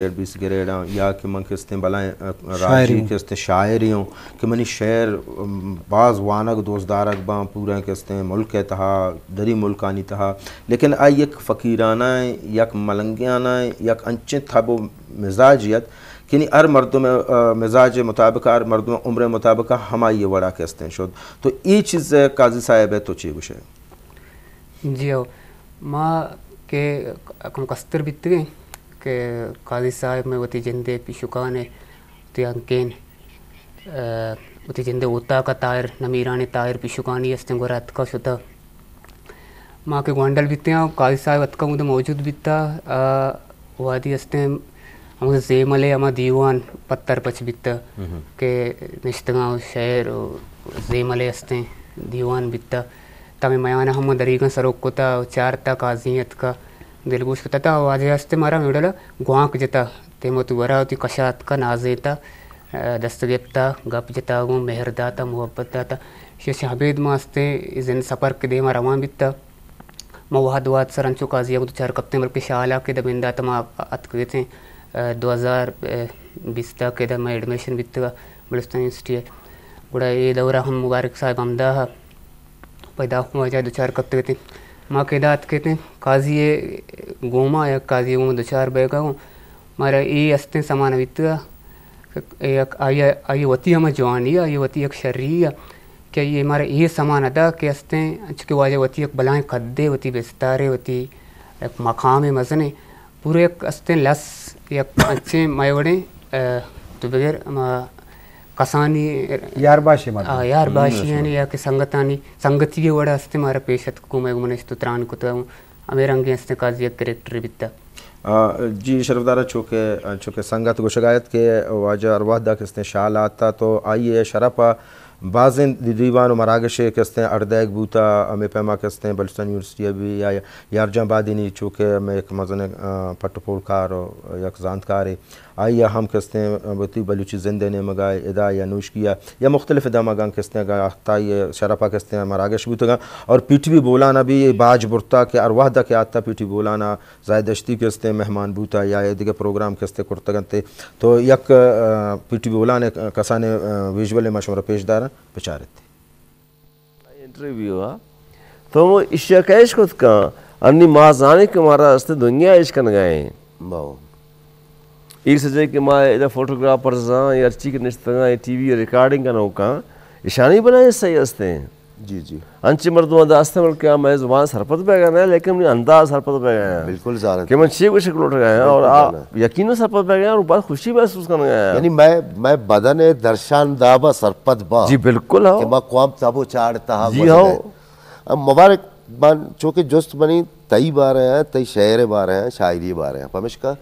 گریڈ، بیست گریڈ آں، یا کہ من کہ استیں بلائیں، آ، راجی کہ استیں شاعرے اوں کہ منی شعر، ام، باز وانگ دوست دارگ باں، پوریں کہ استیں ملک ءِ تہا، دری ملکانی تہا، لیکن آئی یک فقیرانہ، یک ملنگیانہ، یک انچیں تب و مزاجے ات کہ نی ہر مردم ءِ، آ، مزاج ءِ مطابق، ہر مردم ءِ عمر ءِ مطابق ہمائی ءِ وڑا کہ استیں شد۔ تو اے چیز ءَ قاضی صاحب ءَ تو چے گوشئے؟ جی ہو، ما کہ کم کستر بیتگیں کہ قاضی صاحب مئے وتی جندے پیشکان ءِ وتی ہنکین، آ، وتی جندے اوتاک ءَ طاہر، نمیرانیں طاہر پیشکانی استیں گورا اتکا شتا۔ ما کہ گوانڈل بیتیاں، قاضی صاحب اتکا اود موجود بیتا، آ، وہدی استیں ہمود زیمل ءِ ہما دیوان پتر پچ بیتا کہ نشتگاں و شعر و زیمل ءِ استیں دیوان بیتا۔ تہ ہمے میان ءَ ہم دریگاں سروک کتا و چارتا، قاضی اتکا دلگوش کتا، تہ واجہ است مارا ہمے ڈولا گوانک جتا، تیم وتی گورا وتی کشا اتکا نازینتا، آ، دست گپتا، گپ جتا گوں، مہر داتا، محبت داتا۔ شش ہبید ما استیں زند سفر کہ دیما روان بیتا۔ ما وہد وہد سر انچو قاضی ءَ گوں دچار کپتیں، بلکہ شال ءَ کہ داں بندات ءَ ما اتکگ اتیں، آ، دو ہزار بیست ءَ کہ داں مئے ایڈمیشن بیتگ بلوچستان یونیورسٹی ءَ۔ گڑا اے دور ءَ ہم مبارک صاحب ہمدا ءَ، پدا ہم واجہ ءَ دچار کپتگ اتیں۔ ما کہ ادا اتک اتیں، قاضی ءِ گوما یا قاضی ءِ گوما دچار بیگ ءَ گوں مارا اے استیں سما نہ بیتگ ءَ کہ یک آئی ءَ، آئی ءَ وتی ہما جوانی ءَ، آئی ءَ وتی یک شری ءَ کہ آئی ءَ مارا اے سما نہ دات کہ استیں، انچو کہ واجہ وتی یک بلاہیں قدے، وتی بستارے، وتی یک مقامے مزنیں، پورا یک استیں لس، یک انچیں مئے وڑیں، آ، تو بگر ہما کسانی یار باشی مردم۔ آ، یار باشی یعنی یا کہ سنگتانی، سنگتی ءِ وڑ ءَ استیں مارا پیش اتک، گوں مئے گوں نشت و تران کتگ، ہمے رنگیں استیں قاضی یک کریکٹرے بیتگ۔ آ، جی شرفدار، چو کہ، چو کہ سنگت گوشگ ءَ ات کہ واجہ ہر وہد ءَ کہ استیں شال ءَ آتا تو آئی ءِ شرپ ءَ بازیں دی-، دیوان و مراگشے کہ استیں اڈ دئیگ بوتا، ہمے پیما کہ استیں بلوچستان یونیورسٹی ءَ بھی یا یارجان بادینی چو کہ ہمے یک مزنیں، آ، پٹ و پولکار و یک زانتکارے، آئی ءَ ہم کہ استیں وتی بلوچی زند ءِ نیمگ ءَ ادا یا نوشکی ءَ یا مختلف دمگاں کہ استیں اگاں آتائی ءِ شرپ ءَ کہ استیں مراگش بوتگاں اور پی ٹی وی بولان ءَ بھی باج برتا کہ ہر وہد ءَ کہ آتا پی ٹی وی بولان ءَ زاہد دشتی کہ استیں مہمان بوتا یا اے دگہ پروگرام کہ استیں کرتگ انت۔ تو یک، آ، پی ٹی وی بولان ءِ کسانیں، آ، ویژول ءَ ما شمارا پیش داراں، بچارت۔ انٹرویو ءَ تو مو ایشی ءَ کیش کت کن، انی ما زانیں کہ مارا است دنیا ایش کنگا ہیں۔ باو۔ اے سجے کہ ما ادا فوٹوگرافرز آں یا ہرچی کہ نشتگاں، اے ٹی وی ریکارڈنگ کنوکاں، ایشانی بلا حصہ ہی ہستیں۔ جی، جی۔ انچیں مردماں داشتہ بلکہ آ مئے زبان سرپد بیگا نہ، لیکن منی انداز سرپد بیگا ہیں۔ بالکل زانت۔ کہ من چی گوشگ لوٹگا ہیں اور بالکل آ زانت۔ یقیناً سرپد بیگا ہیں اور بہت خوشی محسوس کنگا ہیں۔ یعنی مئے، مئے بدن درشان دابا سرپد با۔ جی بالکل ہو۔ کہ ما قوم تب و چاڑ تہا جی گوزگا ہو۔ ہیں۔ ام مبارک، من چونکہ جست منی تئی بارے ہیں، تئی شعر بارے ہیں، شاعری بارے ہیں۔ پمشکا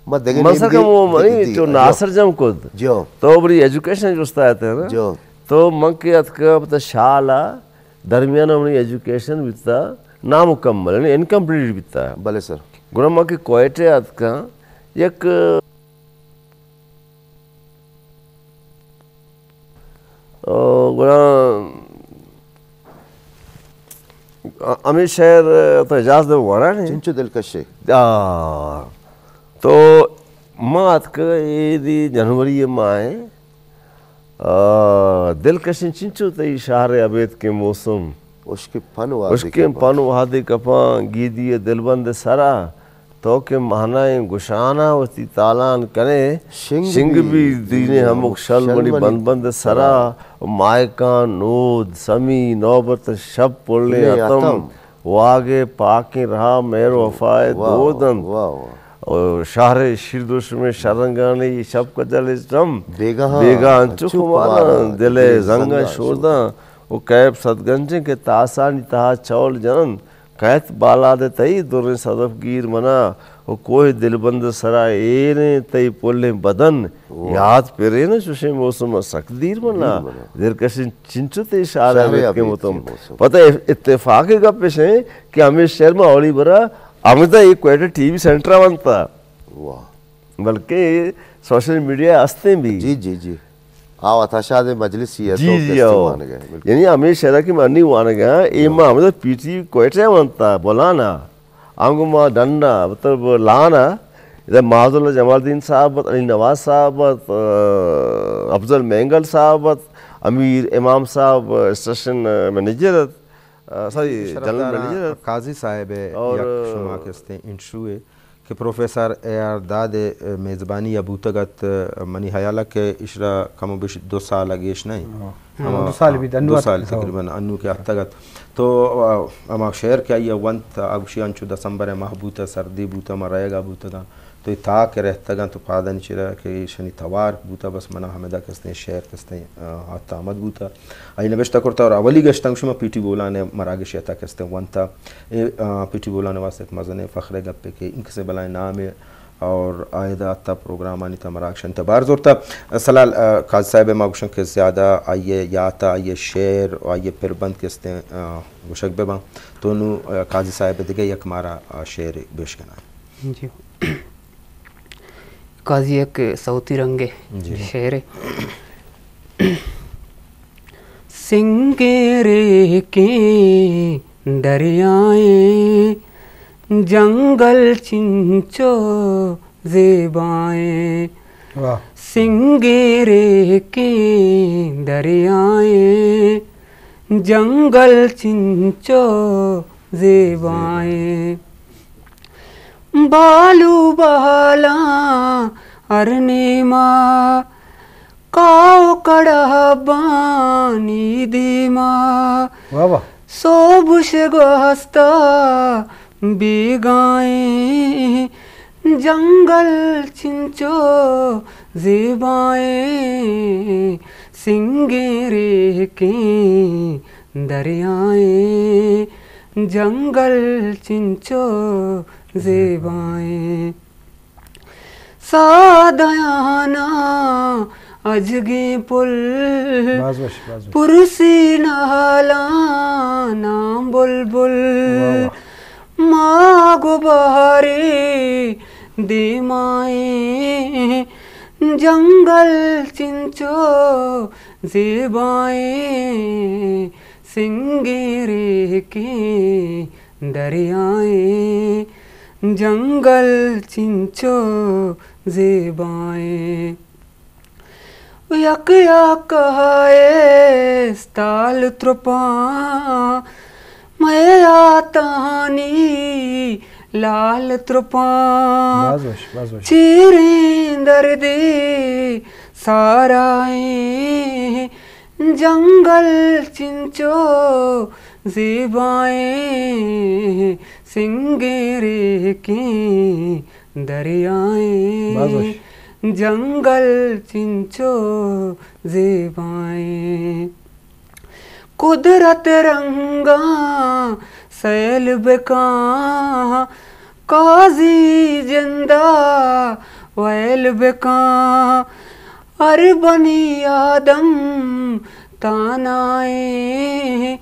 ما دگہ من سر نیمگے کم وہ منی دگہ دی-، تو جو۔ ناصر جم کد۔ جو۔ تو بڑی ایجوکیشن جستا ہے نا۔ جو۔ تو من کے اتکا پتہ شالا درمیان منی ایجوکیشن بیتا نامکمل، یعنی انکمپلیٹ بیتا۔ بلے سر۔ گڑا من کے کوئٹہ اتکا یک، آ، گڑا ہمیں شعر تو اجازت دے وڑا نہیں۔ چنچو دلکشے۔ آ، تو ما اتکا اے دی جنوری ماہ آ، دلکشیں چنچو تئی شہر ءِ ابیتکیں موسم۔ اشکیں پن وہدے اشکیں کپاں۔ پن وہدے کپاں، گیدی ءِ دلبند ءِ سرا۔ تو کہ مہنائیں گشانا وتی تالان کنے، شنگ شنگ بی بی دینے دینے ہمک ہمک شل شل منی منی بند بند ءِ سرا۔ سرا۔ ماہکان نود، سمی، نوبت، شپ پلیں پلیں اتم۔ اتم۔ واگے پاکیں رہا مہر وفائے واہ، دود انت۔ واہ، واہ۔ او شہر شیر دوشمیں شرنگانی شپ کجل چم۔ بیگاہ بیگاہ انچو انچو خماران، خماران، دل دل زنگ زنگا شوداں۔ او کیپ صدگنجیں کہ تاسانی تہا چول جنن۔ کہت بالاد تئی دریں صدف گیر منا۔ او کوہ دلبند سرا ایریں تئی پلیں بدن۔ واہ۔ یاد پرین چوشیں موسم سک دیر منا۔ دیر منا۔ دلکشیں چنچو تئی شعر شعر ءِ ابیتکیں ابیتکیں موتم۔ موسم۔ پتہ اف-، اتفاق گپ اش ہیں کہ ہمیں شعر ما اولی برا ہمیں تو ایک کوئٹہ ٹی وی سینٹر بنتا۔ واہ۔ بلکہ سوشل میڈیا ہستیں بھی۔ جی، جی، جی۔ آ عطا شاد مجلس ہی ہے جی، تو جی، کیسے آؤ۔ مان گئے، بالکل۔ یعنی ہمیں شعر کہ منی وانگا، اے ہاں۔ ما ہمیں تو پی ٹی وی کوئٹہ بنتا، بولانا۔ آنگو ما ڈنڈا، مطلب لانا، ادا معاذ اللہ جمالدین صاحب ات، علی نواز صاحب ات، آ، افضل مینگل صاحب ات، امیر امام صاحب، آ، اسٹیشن، آ، منیجر ات، آ، سوری، جنرل منیجر ات۔ قاضی صاحب ءِ اور یک شما کہ استیں انٹرویو ءِ کہ پروفیسر اے آر داد ءِ میزبانی ءَ بوتگ ات، منی ہیال ءَ کہ ایشرا کم و بیش دو سال ءَ گیش نہ انت۔ ہاں۔ ہما، دو سال بیت، انو دو اتک سال ات۔ تقریباً انو کہ اتگ ات۔ تو، آ، ہما شعر کہ آئی ءَ ونت، آ گوشی انچو دسمبر ءِ ماہ بوتہ، سردی بوتہ، ما رئیگ ءَ بوتگاں۔ تو اے تاک ءَ رہتگاں، تو پادانی چیرا کہ ایشانی توار بوتہ، بس منا ہمدا کہ استیں شعر کہ استیں، آ، آت آمد بوتہ۔ آئی نبشتہ کرتہ اور اولی گشتن گوشی ما پی ٹی بولان ءِ مراگش ءِ تہا کہ استیں ونتہ۔ اے، آ، پی ٹی بولان ءِ واسطہ یک مزنیں فخر ءِ گپے کہ اینکسیں بلائیں نامے اور آئیدا آتہ پروگرامانی تہا مراگش ءِ تہا بہر زورتہ۔ سلال، آ، قاضی صاحب ءَ ما گوشن کہ زیادہ آئی ءِ یات ءَ، آئی ءِ شعر و آئی ءِ پربند کہ استیں، آ، گوشگ بہ باں۔ تو نوں، آ، قاضی صاحب ءِ دگہ یک مارا، آ، شعرے بشکنائیں۔ جی۔ قاضی یک صوتی رنگے جی۔ شعرے۔ سنگیں ریکیں دریائیں، جنگل چنچو زیبائیں۔ واہ۔ سنگیں ریکیں دریائیں، جنگل چنچو زیبائیں۔ بالو بالاں ہر نیما، کاو کڑا بانی دیما۔ واہ واہ۔ سوبش گوستا بیگائیں، جنگل چنچو زیبائیں، سنگیں ریکیں دریائیں، جنگل چنچو زیبائیں۔ سادیانا اجگیں پل، باز وش، باز وش۔ پرسی نہالانا بلبل۔ واہ واہ۔ ماہ گبارے دیمائیں، جنگل چنچو زیبائیں، سنگیں ریکیں دریائیں، جنگل چنچو زیبائیں۔ یک یک ءَ استال ترپاں، مئے یاتانی لال ترپاں۔ باز وش، باز وش۔ چیریں دردے سارائیں، جنگل چنچو زیبائیں، سنگیں ریکیں دریائیں، باز وش۔ جنگل چنچو زیبائیں۔ قدرت رنگاں سیل بکاں، قاضی جندا ویل بکاں۔ ہر بنی آدم تانائیں،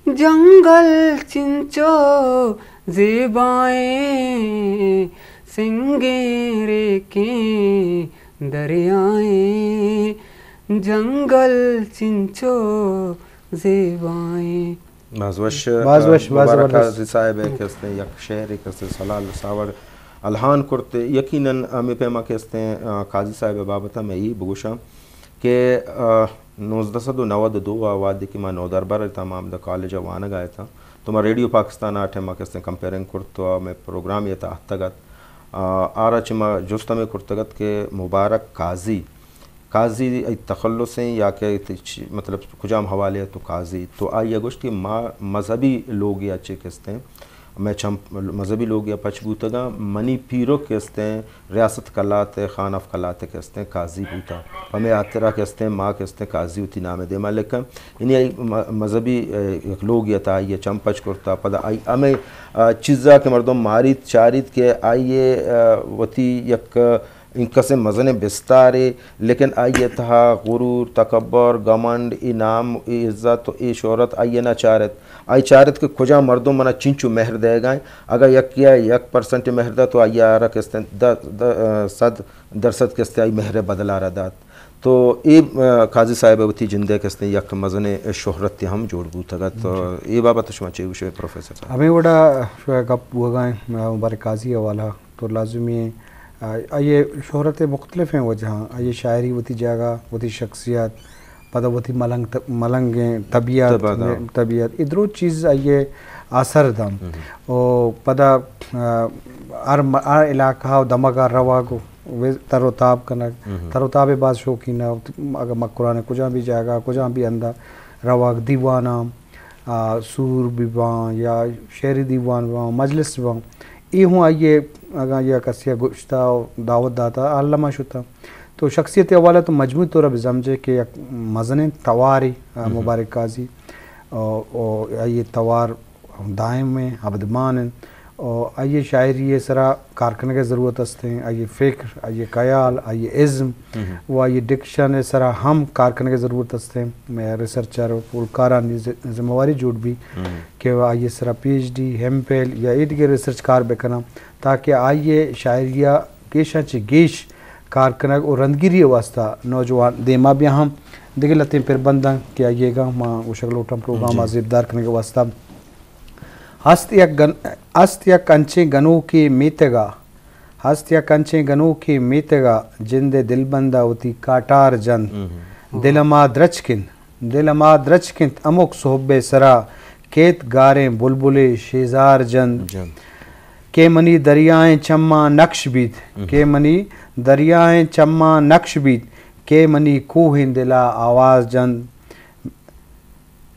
جنگل چنچو زیبائیں، سنگیں ریکیں دریائیں، جنگل چنچو زیبائیں۔ باز وش، باز وش، باز مبارک زبردست۔ قاضی صاحب ءِ کہ استیں یک شعرے کہ استیں سلال ساوڑ الہان کرت۔ یقیناً ہمے پیما کہ استیں، آ، قاضی صاحب ءِ بابت ءَ من اے بگوشاں کہ، آ، نوزدہ سد و نود و دو ءَ وہدے کہ ما نودربر اتاں، ما ہمدا کالج ءَ وانگ ءَ اتاں، تو ما ریڈیو پاکستان ءَ ٹائم ءَ کہ استیں کمپیئرنگ کرت و مئے پروگرامے اتاں اتکگ ات۔ آ، آرا چہ ما جست ہمے کرتگ ات کہ مبارک قاضی، قاضی ای تخلص ایں یا کہ تی چ-، مطلب کجام حوالے ءَ تو قاضی؟ تو آئی ءَ گوشت کہ ما مذہبی لوگے ءَ چہ کہ استیں، مئے چم مذہبی لوگے ءَ پچ بوتگاں، منی پیرک کہ استیں ریاست قلات ءِ، خان آف قلات ءِ کہ استیں قاضی بوتا۔ پمے ہاترا کہ استیں ما کہ استیں قاضی وتی نام ءِ دیما لکھاں۔ یعنی آئی م-، مذہبی، اے، یک لوگے ءَ تھا آئی ءَ چم پچ کرتا۔ پدا آئی ہمے، آ، چیزا کہ مردم ماریت چاریت کہ آئی ءَ، آ، وتی یک انکسیں مزنیں بستارے، لیکن آئی ءِ تہا غرور، تکبر، گمنڈ، اے نام، اے عزت، اے شہرت آئی ءَ نہ چارت۔ آئی چارت کہ کجام مردم منا چنچو مہر دئیگا انت۔ اگاں یکے ءَ یک پرسنٹ مہر دات تو آئی ءَ آرا کہ استیں دہ، دہ، صد درصد کہ استیں آئی مہر ءِ بدل ءَ را دات۔ تو اے، آ، قاضی صاحب ءِ وتی جند ءِ کہ استیں یک مزنیں شہرتے ہم جوڑ بوتگ ات۔ تو اے بابت ءَ شما چے گوشے پروفیسر صاحب؟ ہمے وڑا شوئے گپ بوگا انت، آ، مبارک قاضی ءِ حوالہ تو لازمی ایں، آئی ءِ شہرت ءِ مختلفیں وجہاں، آئی ءِ شاعری، وتی جاگہ، وتی شخصیت، پدا وتی ملنگ ت-، ملنگیں طبیعت، طبیعت، ہاں۔ طبیعت، اے درو چیز آئی ءِ اثر دنت۔ ہم۔ و پدا، آ، ہر م-، ہر علاقہ و دمگ ءَ روگ و تر و تاب کنگ، ہم۔ تر و تاب ءِ باز شوقین ءَ، اگہ مکران ءِ کجام بھی جاگہ، کجام بھی ہند ءَ روگ، دیواناں، آ، سور بہ باں یا شعری دیوان بہ باں، مجلس بہ باں، اے ہوں آئی ءَ اگاں یا کسے ءَ گوشتہ و دعوت داتہ، الم ءَ شتہ۔ تو شخصیت ءِ حوالہ تو مجموعی طور ءَ بہ سمجھے کہ یک مزنیں توارے، آ، ہم۔ مبارک قاضی، آ، و آئی ءِ توار دائم ایں، ابدمان ایں۔ و آئی ءِ شاعری ءِ سرا کار کنگ ءِ ضرورت است ایں، آئی ءِ فکر، آئی ءِ خیال، آئی ءِ ازم ہم۔ و آئی ءِ ڈکشن ءِ سرا ہم کار کنگ ءِ ضرورت است ایں۔ مئے ریسرچر و پولکارانی ذ-، ذمہ واری جوڑ بی ہم۔ کہ آئی ءِ سرا پی ایچ ڈی، ایم فل یا اے دگہ ریسرچ کار بکناں، تاکہ آئی ءِ شاعری ءَ گیشاں چہ گیش کار کنگ و رندگیری ءِ واستہ نوجوان دیما بیاں۔ ہم دگہ لتیں پربنداں کہ آئی ءَ گاں ما گوشگ لوٹاں پروگرام ءَ، جی، زیبدار کنگ ءِ واستہ۔ ہست یک گن-، ہست یک انچیں گنوکے میتگ ءَ، ہست یک انچیں گنوکے میتگ ءَ، جند ءِ دلبند ءَ وتی کاٹار جنت۔ ہم۔ دل ءَ ما درچک انت، دل ءَ ما درچک انت، ہمک سہب ءِ سرا کیت گاریں بلبلے شیزار جنت۔ جنت۔ کہ منی دریائیں چماں نقش بیت، ہم۔ کہ منی دریائیں چماں نقش بیت، کہ منی کوہیں دل ءَ آواز جنت۔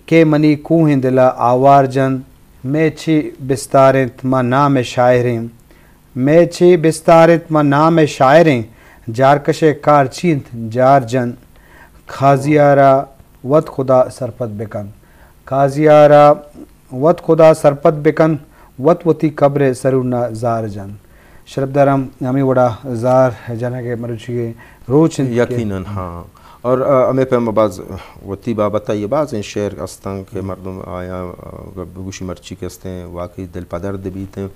کہ منی کوہیں دل ءَ آوار جنت، مئے چے بستار انت ما نام ءِ شاعریں، مئے چے بستار انت ما نام ءِ شاعریں، جارکش ءِ کار چی انت جار جنت۔ قاضی ءَ را وت خدا سرپد بکن، قاضی ءَ را وت خدا سرپد بکن، وت وتی قبر ءِ سرون ءَ زار جنت۔ شرپداراں، ہمے وڑا زار جنگ ءِ مروچی ءِ روچ انت کہ یقیناً، ہاں۔ اور، آ، ہمے پیم باز وتی بابت ءَ یہ بازیں شعر استاں کہ مردم آیا، آ، بگوشی مرچی کہ استیں واقعی دل پدرد بیتیں۔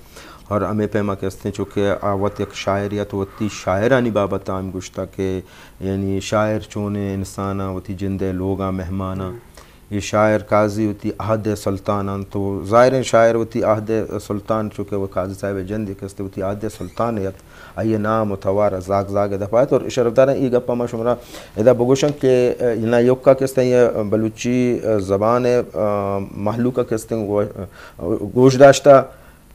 اور ہمے پیما کہ استیں چونکہ آ وت یک شاعری ات، وتی شاعرانی بابت ءَ ہم گوشتا کہ یعنی شاعر چونیں انسان ءَ وتی جند ءِ لوگاں مہمان ءَ۔ اے شاعر قاضی وتی عہد ءِ سلطان انت، تو ظاہریں شاعر وتی عہد ءِ سلطان، چونکہ وہ قاضی صاحب ءِ جند یک است، وتی عہد ءِ سلطان ات، آئی ءِ نام و توار زاگ زاگ ءِ دپ ءَ ات۔ اور شرپداراں، اے گپ ءَ ما شمارا ادا بگوشاں کہ، آ، نہ ایوکا کہ استیں یہ بلوچی، آ، زبان ءِ، آ، مہلوک ءَ کہ استیں گو-، گوش داشتہ،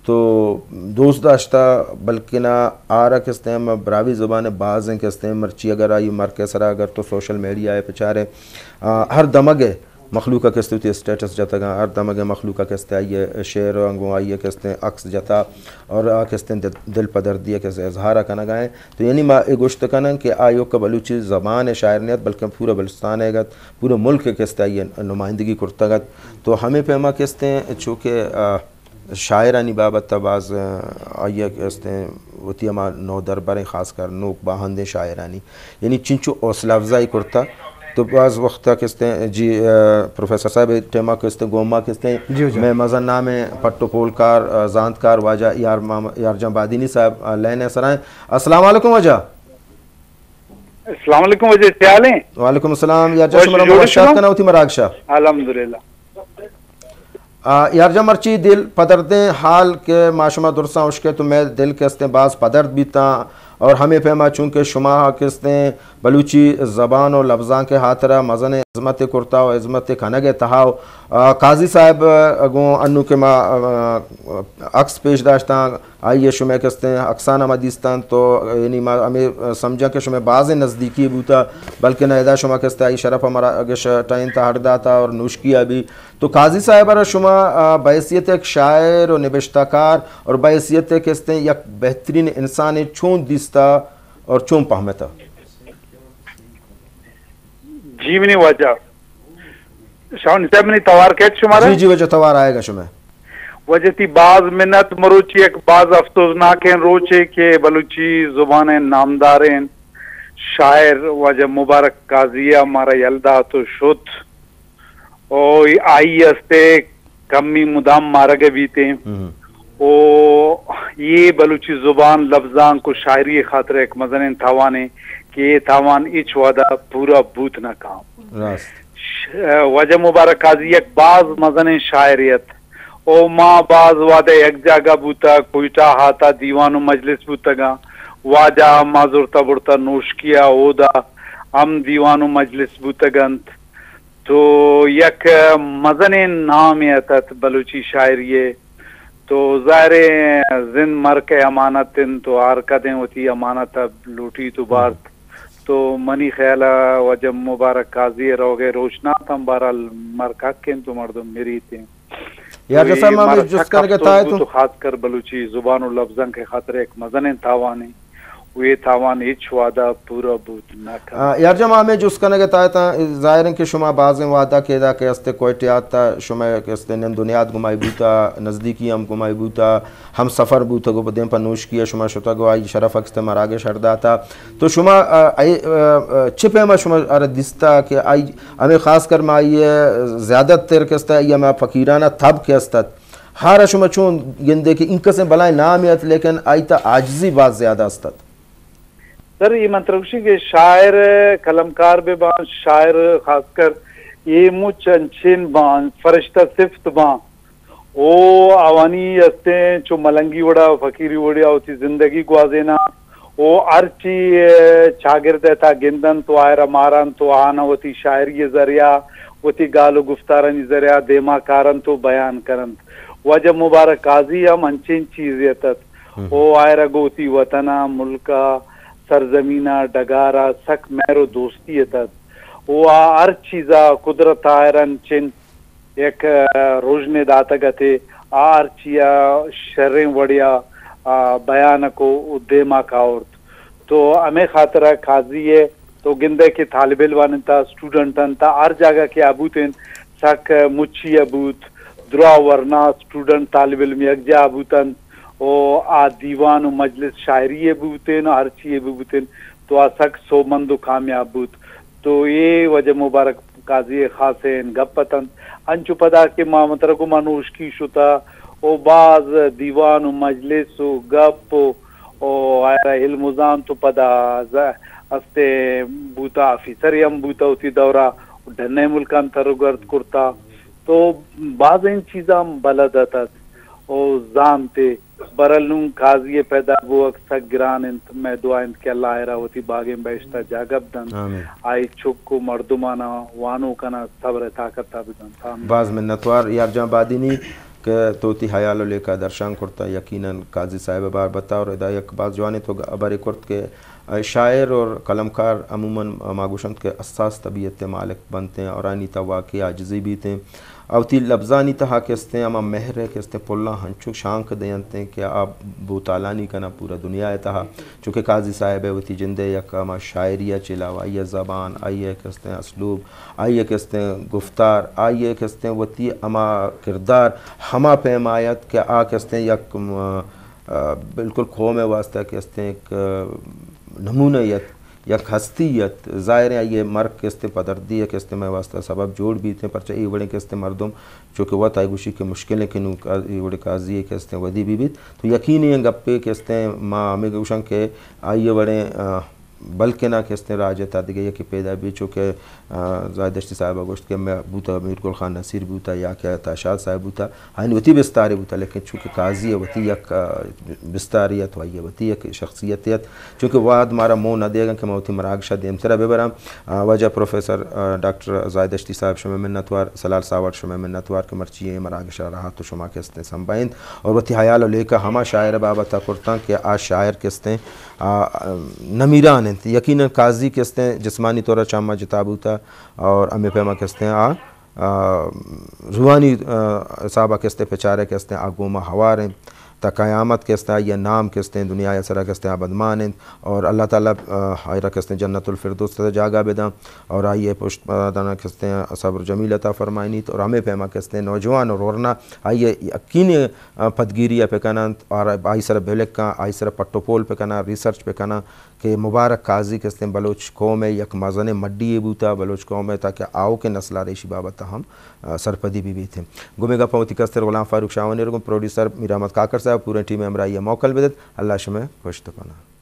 تو دوست داشتہ، بلکنا آرا کہ استیں ہم براہوئی زبان ءِ بازیں کہ استیں، مرچی اگر آئی مرک ءِ سرا اگر تو سوشل میڈیا ءَ پچارے، آ، ہر دمگ ءِ مخلوق ءَ کہ استیں وتی اسٹیٹس جتگاں، ہر دمگ ءِ مخلوق ءَ کہ استیں آئی ءِ شعر ءَ گوں آئی ءِ کہ استیں عکس جتا اور آ کہ استیں دل، دل پدردی ءِ کہ استیں اظہار ءَ کنگا ایں۔ تو یعنی ما اے گوشت کناں کہ آ ایوک بلوچی زبان ءِ شاعر نہ ات، بلکہ پورا بلوچستان ءِ گت، پورا ملک ءِ کہ استیں آئی ءِ نمائندگی کرتگ ات۔ تو ہمے پیما کہ استیں چونکہ، آ، شاعرانی بابت ءَ باز، آ، آئی ءَ کہ استیں وتی ہما نودربریں، خاص کر نوک باہندیں شاعرانی، یعنی چنچو حوصلہ افزائی کرتا۔ تو باز وقت ءَ کہ استیں، جی، آ، پروفیسر صاحب، ٹیما کہ استیں، گوما کہ استیں، جی، جی۔ مئے مزن نام ءِ پٹ و پولکار، آ، زانتکار واجہ یار مام-، یار جان بادینی صاحب، آ، لائن ءِ سرا ایں۔ السلام علیکم واجہ۔ السلام علیکم واجہ، چے حال ایں؟ وعلیکم السلام یار جان، وش شمارا جوڑ مبارکباد شما؟ کناں وتی مراگش ءَ۔ الحمدللہ۔ آ، یار جان، مرچی دل پدردیں حال کہ ما شما درساں اشکے تو مئے دل کہ استیں باز پدرد بیتاں، اور ہمے پیما چونکہ شما کہ استیں بلوچی زبان و لبزانک ءِ ہاترا مزنیں ہزمتے کرتا و ہزمتے کنگ ءِ تہا و، آ، قاضی صاحب، آ، گوں انو کہ ما، آ، عکس پیش داشتاں، آئی ءِ شمئے کہ استیں عکساں ہم دیستاں، تو یعنی ما ہمے سمجھاں کہ شمئے بازیں نزدیکی بوتا، بلکہ نہ ادا شما کہ استیں آئی شرف ءَ مراگش ٹائم تا ہڑ داتا اور نوشکی ءَ بھی۔ تو قاضی صاحب ءَ را شما، آ، بحیثیت یک شاعر و نبشتہ کار اور بحیثیت کہ استیں یک بہترین انسانے چون دیستا اور چون پہمتا؟ جی منی واجہ۔ شاہین صاحب، منی توار کیت شمارا؟ جی، جی، واجہ توار آئے گا شمئے۔ واجہ تئی باز منت، مروچی یک باز افسوسناکیں روچے کہ بلوچی زبان ءِ نامداریں شاعر واجہ مبارک قاضی ءَ مارا یل دات و شت۔ او آئی است کمی مدام مارگ بیتیں۔ ہم۔ او یہ بلوچی زبان، لبزانک و شاعری خاطر یک مزنیں تاوانے کہ یہ تاوان ہچ وعدہ پورا بوت نہ کاں۔ راست۔ ش-، واجہ مبارک قاضی یک باز مزنیں شاعرے ات۔ او ما باز وعدہ یک جاگہ بوتا، کوئٹہ ہاتا دیوان و مجلس بوتگاں۔ واجہ ما زرتہ برتہ نوشکی ءَ، اودا ہم دیوان و مجلس بوتگ انت۔ تو یک مزنیں نامے ات ات بلوچی شاعری ءِ۔ تو ظاہر ءَ زند مرک ءِ امانت انت، تو ہر کدیں وتی امانت ءَ لوٹیت و بارت۔ تو منی خیال ءَ واجہ مبارک قاضی ءِ روگ ءِ روچ نہ اتاں، بہرحال مرک حق انت و مردم مریت انت۔ یار تو جسا اے ما ہمیں مارا جست سک کنگ ءِ افسوس تاہے بوت تو و خاص کر بلوچی زبان و لبزانک ءِ خاطر یک مزنیں تاوانے و اے تاوان ہچ وہدا پورا بوت نہ کنت۔ آ، یار جان، ما ہمیں جست کنگ ءِ تاہے تاں، ظاہر انت کہ شما بازیں وہدا کہ ادا کہ استے کوئٹہ آتا، شما کہ استے نند و نیاد گمائی بوتا، نزدیکی ہم گمائی بوتا، ہم سفر بوتگ و دیم پہ نوشکی ءَ شما شتگ و آئی شرف ءَ کہ استے مراگش ہر داتا۔ تو شما، آ، اے، آ، آ، چہ پیما شما ارا دیستا کہ آئی ہمیں خاص کر ما آئی ءَ زیادہ تر کہ است، آئی ءَ ما فقیرانہ تب کہ است ات۔ ہارا شما چون گندے کہ انکسیں بلائیں نامے ات، لیکن آئی تا عاجزی باز زیادہ است ات۔ سر، اے من ترا گوشیں کہ شاعر، قلمکار بہ باں، شاعر خاص کر اے مچ انچین باں، فرشتہ صفت باں۔ او آوانی استیں چو ملنگی وڑا، فقیری وڑا وتی زندگی گوازیناں۔ او ہرچی، اے، چاگرد ءِ تہا گندنت و آئرا مارنت و آہاں وتی شاعری ءِ ذریعہ، وتی گال و گفتارانی ذریعہ دیما کارنت و بیان کننت۔ واجہ مبارک قاضی ہم انچیں چیزے ات ات۔ او آئرا گوں وتی وطن ءَ، ملک ءَ، سرزمین ءَ، ڈگار ءَ سک مہر و دوستی ات ات۔ او آ ہر چیزا قدرت آئرا انچیں یک، آ، رژنے داتگ ات ءُ آ ہرچی ءَ شریں وڑے ءَ، آ، بیان ءَ کو ءُ دیما کاورت۔ تو ہمے خاطر ءَ قاضی ءَ تو گندئے کہ طالب علم انت، اسٹوڈنٹ انت، ہر جاگہ کہ آ بوت انت، سک مچی ءَ بوت، دراہ ورنا اسٹوڈنٹ طالب علم یکجاہ بوت انت ءُ آ دیوان ءُ مجلس شاعری ءِ بوت انت ءُ ہرچی ءِ بوت انت، تو آ سک سوبمند ءُ کامیاب بوت۔ تو اے واجہ مبارک قاضی ءِ خاصیں گپ اتنت۔ انچو پدا کہ ما مترا گوں ما نوشکی شتا ءُ باز دیوان ءُ مجلس ءُ گپ ءُ، ءُ آئرا علم ءُ زانت ءُ پدا ز-، استے بوتا، آفیسرے ہم بوتا وتی دورا ءُ ڈنّ ءِ ملکاں تر ءُ گرد کرتا۔ تو بازیں چیزاں بلد اتت ءُ زانت ئے۔ برل نوں قاضی ءِ پیدا بوگ سک گران انت۔ مئے دعا انت کہ اللہ آئرا وتی باگیں بہشت ءَ جاگہ بدنت۔ آئی چک ءُ مردماناں وانوکاناں صبر ءِ طاقت ءَ بدنت۔ آمین۔ باز منتوار یار جان بادینی کہ تو وتی حیال ءُ لیکہ درشان کرتا۔ یقیناً قاضی صاحب ءِ بابت ءَ اور ادا یک باز جوانیں تو ہبرے کرت کہ شاعر اور قلمکار عموماً ما گوشنت کہ حساس طبیعت ءِ مالک بنت ایں اور آنی تہا واقعی عاجزی بیت ایں۔ آ وتی لبزانی تہا کہ استیں، ہما مہر ءِ کہ استیں پلاں ہنچو شانک دینت ایں کہ آ بوتالانی کناں پورا دنیا ءِ تہا۔ چونکہ قاضی صاحب ءِ وتی جند ءِ یک ہما شاعری ءَ چہ علاوہ آئی ءِ زبان، آئی ءِ کہ استیں اسلوب، آئی ءِ کہ استیں گفتار، آئی ءِ کہ استیں وتی ہما کردار، ہما پیما ات کہ آ کہ استیں یک، م-، آ، بالکل قوم ءِ واسطہ کہ استیں یک نمونہ ات۔ یک ہستی ات، ظاہر ایں آئی ءِ مرگ کہ استیں پدردی ءِ کہ استیں مئے واسطہ سبب جوڑ بیت ایں، پرچہ اے وڑیں کہ استیں مردم چونکہ وت آئی گوشی کہ مشکل ایں کہ نوں کا-، اے وڑیں قاضی ءِ کہ استیں ودی بہ بیت۔ تو یقینی ایں گپے کہ استیں ما ہمے گوشاں کہ آئی ءِ وڑیں، آ، بلکنا کہ استیں راج ءِ تہا دگہ یکے پیدا بیت، چونکہ، آ، زاہد دشتی صاحب ءَ گوشت کہ مئے بوتا میر گل خان نصیر بوتا یا کہ عطا شاد صاحب بوتا، آیانی وتی بستارے بوتا، لیکن چونکہ قاضی ءِ وتی یک، آ، بستارے ات، آئی ءِ وتی یک شخصیتے ات، چونکہ وہد مارا موہ نہ دیگ ءَ کہ ما وتی مراگش ءَ دیمتر ءَ بہ براں۔ آ، واجہ پروفیسر، آ، ڈاکٹر زاہد دشتی صاحب شمئے منتوار، سلال ساوڑ شمئے منتوار کہ مرچی اے مراگش ءَ را تو شما کہ استیں سمبھائینت اور وتی حیال ءُ لیکہ ہما شاعر ءِ بابت ءَ کرتاں کہ آ شاعر کہ استیں، آ، آ، نمیران انت۔ یقیناً قاضی کہ استیں جسمانی طور ءَ چہ ما جتا بوتا اور ہمے پیما کہ استیں آ آ، روحانی، آ، حساب ءَ کہ استیں پچارے کہ استیں آ گوما ہوار انت۔ تا قیامت کہ استیں آئی ءِ نام کہ استیں دنیا ءِ سرا کہ استیں ابدمان انت اور اللہ تعالیٰ، آ، آئی را کہ استیں جنت الفردوس ءِ تہا جاگہ بداں اور آئی ءِ پشت پادانا کہ استیں صبر جمیل عطا فرمائینیت اور ہمے پیما کہ استیں نوجوان اور ورنا آئی ءِ یقینی، آ، پدگیری ءَ پہ کننت اور آئی سرا بلکاں، آئی سرا پٹ ءُ پول پہ کناں، ریسرچ پہ کناں۔ کہ مبارک قاضی کہ استیں بلوچ قوم ءِ یک مزنیں مڈی یے بوتا، بلوچ قوم ءِ تاکہ آؤکیں نسل ءَ را ایشی بابت ءَ ہم، آ، سرپدی بہ بیت۔ گوں مئے گپاں وتی کستر غلام فاروق شاہوانی ءَ گوں پروڈیوسر میر احمد کاکڑ صاحب پوریں ٹیم ءِ ہمراہی ءَ موکل بدئیت۔ اللہ شمئے پشت ءَ پناہ۔